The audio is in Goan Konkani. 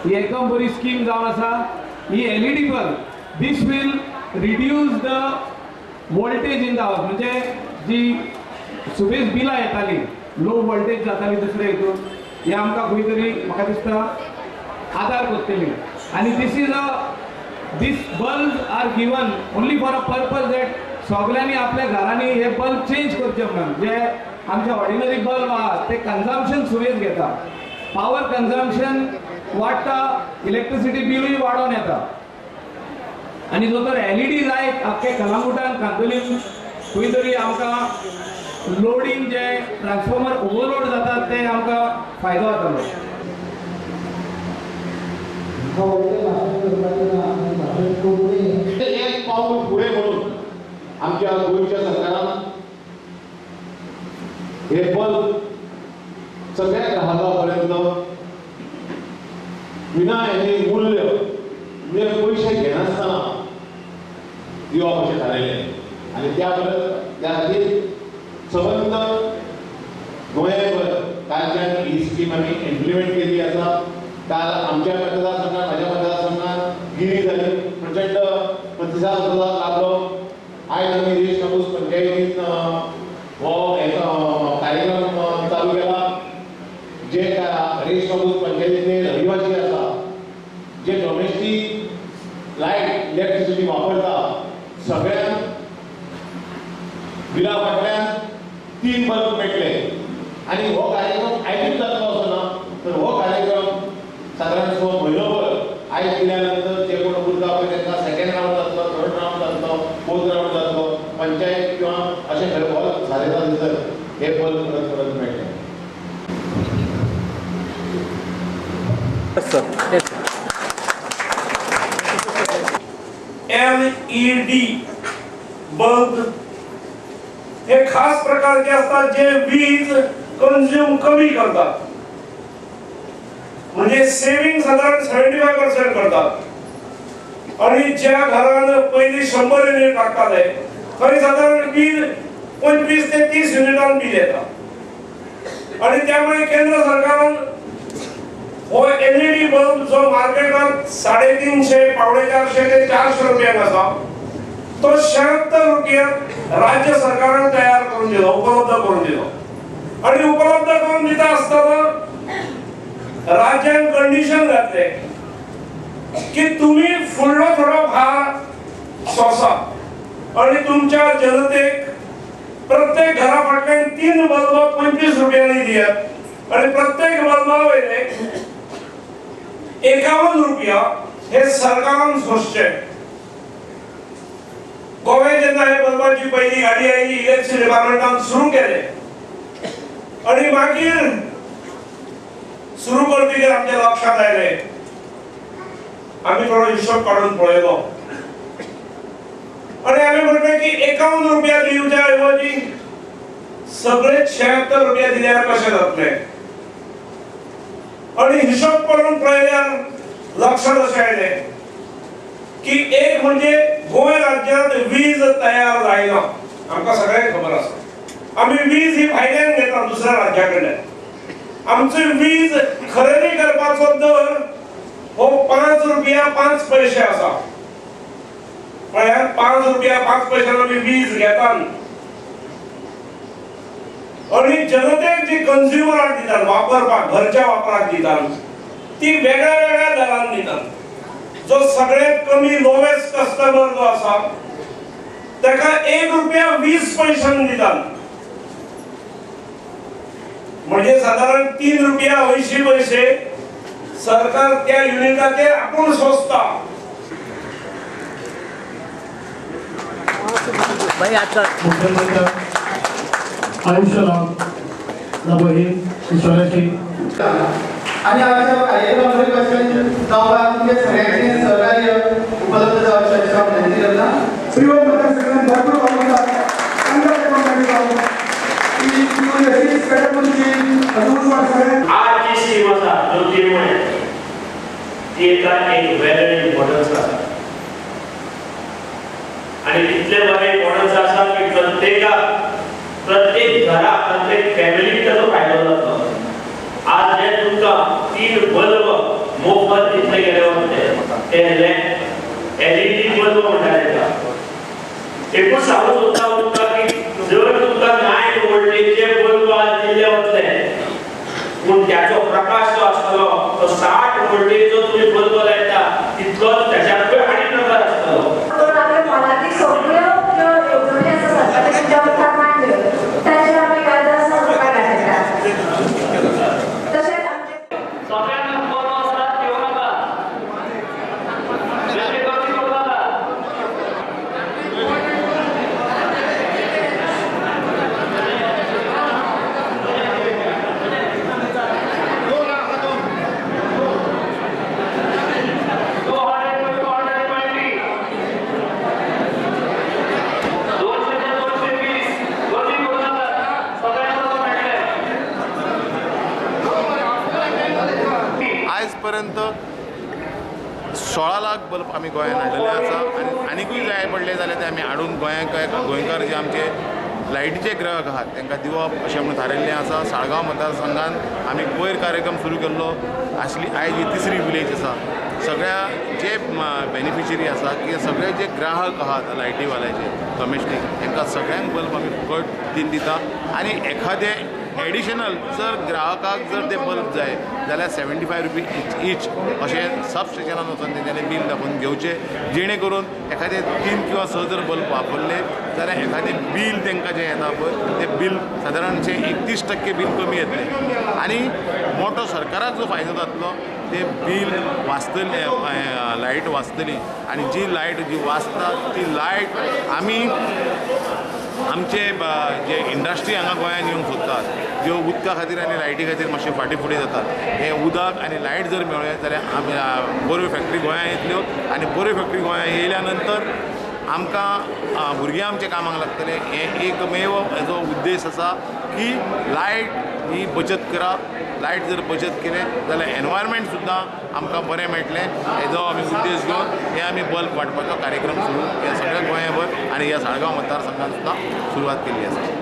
ही एकदम बरी स्कीम जावन आसा. ही LED bulb this will reduce the voltage in the house. म्हणजे जी सुबेज बिलां येताली लो वोल्टेज जाताली दुसरे हितून, हे आमकां खंय तरी म्हाका दिसता आदार करतली. आनी this is a this bulb are given only for a purpose that सगळ्यांनी आपल्या घरांनी हे बल्ब चेंज करचे म्हणून. जे आमचे ऑर्डिनरी बल्ब आहा ते कन्जम्पशन सुबेज घेता, पावर कन्जम्पशन वाडटा, इलेक्ट्रिसिटी बिलूय वाडोवन येता. आनी जो तर एलईडी जायत आख्खे कलांगुटान कांदोलीन खंय तरी आमकां लोडींग जे ट्रान्सफॉर्मर ओवरलोड जातात ते आमकां फायदो जातलो. एक पाऊल पुढे म्हणून आमच्या गोंयच्या सरकारान हे बल्ब सगळ्या ग्राहकापर्यंत विना हे मूल्य म्हणजे पैसे घेनासतना दिवप अशें थारायलें. आनी त्या त्या खातीर सबंद गोंयभर कालच्यान ही स्कीम आमी इम्प्लिमेंट केली आसा. काल आमच्या मतदारसंघात म्हाज्या मतदारसंघात गिरी जाली, प्रचंड प्रतिसाद लागलो. आयज आमी रेश कापूस पंचायतीन हो कार्यक्रम चालू केला. जे रेश कापूस पंचायतींतले रहिवासी आसा, जे डोमेस्टीक लायट इलेक्ट्रिसिटी वापरता, सगळ्यांक बिला फाटल्यान 3 बल्ब मेळटले. आनी हो कार्यक्रम आयजूच जातलो असो ना, तर हो कार्यक्रम सादारण 6 म्हयनोभर आयज दिल्या नंतर जे कोण उरता पळय तांकां सेकंड रावंड जातलो, थर्ड रावंड जातलो, फोर्थ रावंड जातलो. पंचायत किंवा अशें खरें बल्ब सारेता थंयसर हे बल्ब परत परत मेळटले. LED bulb हे खास प्रकारचे असतात जे वीज कंझ्युम कमी करतात, म्हणजे सेविंग साधारण 75% करतात. आणि ज्या घरान पयलीं 100 युनिट लागताले थंय साधारण बिल 25 ते 30 युनिटान बिल येता. आणि त्यामुळे केंद्र सरकारान हो एलईडी बल्ब जो मार्केटात 350 375 ते 400 रुपयांक आसा तो 76 रुपयांक राज्य सरकारान तयार करून दिलो, उपलब्ध करून दिलो. आणि उपलब्ध करून दिता आसतना राज्यान कंडिशन घातले की तुम्ही फुडलो थोडो भार सोसा आणि तुमच्या जनतेक प्रत्येक घरा फाटल्यान 3 बल्ब 25 रुपयांनी दियात आणि प्रत्येक बल्बा वयले 51 रुपया हे सरकारान सोसचे. गोव्यात जेन्ना हे बल्बाची पहिली गाडी आयली इलेक्ट्रिसिटी डिपार्टमेंटान सुरू केले आणि मागीर सुरू करतकीर आमच्या लक्षात आयले, आमी थोडो हिशोब काडून पळयलो आणि आमी म्हटलें की 51 रुपया दिवच्या ऐवजी सगळे 76 रुपया दिल्यार कशें जातलें. आणि हिशोब करून पळयल्यार लक्षात अशें आयलें की एक म्हणजे गोंय राज्यांत वीज तयार जायना, आमकां सगळ्यांक खबर आसा. आमी वीज ही भायल्यान घेता दुसऱ्या राज्या कडल्यान. आमची वीज खरेदी करपाचो दर हो 5 रुपया 5 पैसे आसा. पळयात 5 रुपया 5 पैशान आमी वीज घेतात आणि जनतेक जी कंझ्युमराक दितात वापरपाक, घरच्या वापराक दितात ती वेगळ्या वेगळ्या दरान दितात. जो सगळ्यात कमी लोवेस्ट कस्टमर जो आसा ताका 1 रुपया 20 पैशान दितात, म्हणजे साधारण 3 रुपया 80 पैसे सरकार त्या युनिटाचेर आपूण सोंसता. आयुष्य लाभ ही ईश्वराची आणि आमच्या कार्यक्रमामध्ये भाशेन जावपाक तुमचे सगळ्यांचे सहकार्य उपलब्ध जावचें अशें हांव विनंती करता. भरपूर आज जी स्कीम आसा ज्योतिर्मय ती एका एक वेरी इम्पॉर्टन्स आसा आणि तितले बरें इम्पॉर्टन्स आसा की प्रत्येकाक, प्रत्येक घरा, प्रत्येक फॅमिलीक ताचो फायदो जातलो. आज जे तुमकां 3 बल्ब मोफत ते एलईडी बल्ब म्हणटा तेका. एकूच सांगूंक सोदता तुमकां की जर तुमकां 9 वोल्टेजचे बल्ब आज दिल्ले वतले पूण त्याचो प्रकाश जो आसतलो तो 60 वोल्टेजचो तुमी बल्ब लायता तितलोच त्याच्याकूय आनी प्रकार आसतलो. सगळ्यो ज्यो येवजण्यो आसा सरकाराच्या तुमच्या मुखार मांडल्यो ताचेर आमी कागाळ सरकाराक धाडटा. तशेंच आमचे सगळ्यांना बरो आसा घेवं नाका, गर्दी करूं नाका. आयजपर्यंत 16 लाख बल्ब आमी गोंयांत हाडलेले आसा आनी आनिकूय जाय पडले जाल्यार ते आमी हाडून गोंयांत गोंयकार जे आमचे लायटीचे ग्राहक आहात तांकां दिवप अशें म्हणून थारायिल्लें आसा. साळगांव मतदारसंघान आमी पयर कार्यक्रम सुरू केल्लो आसली आयज ही तिसरी विलेज आसा. सगळ्या जे बेनिफिशरी आसा की सगळे जे ग्राहक आहात लायटीवाल्याचे डॉमेस्टीक तांकां सगळ्यांक बल्ब आमी फुकट 3 दिता आनी एखादे एडिशनल जर ग्राहकाक जर ते बल्ब जाय जाल्यार 75 रुपी इच अशें सब स्टेशनान वचून तेंच्यांनी बील दाखोवन घेवचें, जेणे करून एखादे 3 किंवा 6 जर बल्ब वापरले जाल्यार एखादें बील तांकां जें येता पळय तें बील सादारणशें 31% बील कमी येतलें आनी मोटो सरकाराक जो फायदो जातलो ते बील वाचतलें, लायट वाचतली आनी जी लायट जी वाचता ती लायट आमी आमचे जे इंडस्ट्री हांगा गोंयांत येवंक सोदतात ज्यो उदका खातीर आनी लायटी खातीर मातशे फाटीं फुडें जातात, हे उदक आनी लायट जर मेळ्ळें जाल्यार आमी बऱ्यो फॅक्टरी गोंयांत येतल्यो आनी बऱ्यो फॅक्टरी गोंयांत येयल्या नंतर आमकां भुरगीं आमच्या कामाक लागतले. हें एकमेव हेजो उद्देश आसा की लायट ही बचत करप, लायट जर बचत केले जाल्यार एनवायरमेंट सुद्दां आमकां बरें मेळटलें. हेजो आमी उद्देश घेवन हे आमी बल्ब वांटपाचो कार्यक्रम सुरू ह्या सगळ्या गोंयाभर आनी ह्या साळगांव मतदारसंघान सुद्दां सुरवात केल्ली आसा.